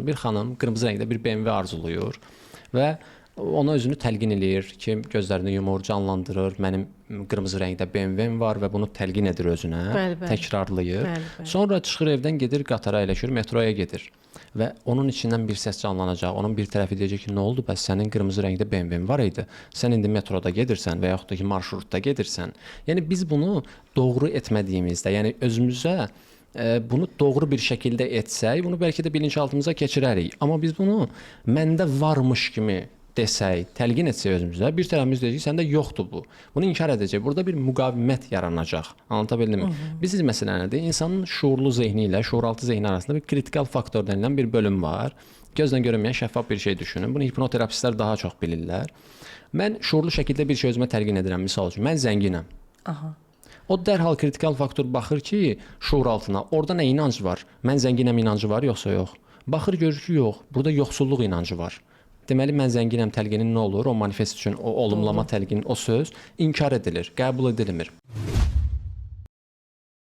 Bir xanım qırmızı rəngdə bir BMW arzulayır və ona özünü təlqin eləyir ki, gözlərini yumur, canlandırır. Mənim qırmızı rəngdə BMW-m var və bunu təlqin edir özünə, Bəli, bəli. təkrarlayır. Bəli, bəli. Sonra çıxır evdən, gedir qatara əyləşir, metroya gedir. Və onun içindən bir səs canlanacaq. Onun bir tərəfi deyəcək ki, nə oldu? Bəs sənin qırmızı rəngdə BMW-n var idi. Sən indi metroda gedirsən və yaxud da ki, marşrutda gedirsən. Yəni biz bunu doğru etmədiyimizdə, yəni özümüzə bunu doğru bir şəkildə etsək, bunu bəlkə də bilinçaltımıza keçirərik. Amma biz bunu məndə varmış kimi desək, təlqin etsək özümüzə, bir tərəfimiz deyəcək ki, səndə yoxdur bu. Bunu inkar edəcək. Burada bir müqavimət yaranacaq. Anlata bildimmi? Bizim məsələ nədir? İnsanın şuurlu zehni ilə şuuraltı zehni arasında bir kritikal faktor denilən bir bölüm var. Gözlə görünməyən şəffaf bir şey düşünün. Bunu hipnoterapistlər daha çox bilirlər. Mən şuurlu şəkildə bir şey özümə təlqin edirəm. Misal üçün, mən zənginəm. O dərhal kritikal faktor baxır ki, şuuraltına, orada nə inanc var? Mən zənginəm inancı var yoxsa yox? Baxır görür ki, yox, burada yoxsulluq inancı var. Deməli mən zənginəm təlqinin nə olur? O manifest üçün o olumlama təlqin, o söz inkar edilir, qəbul edilmir.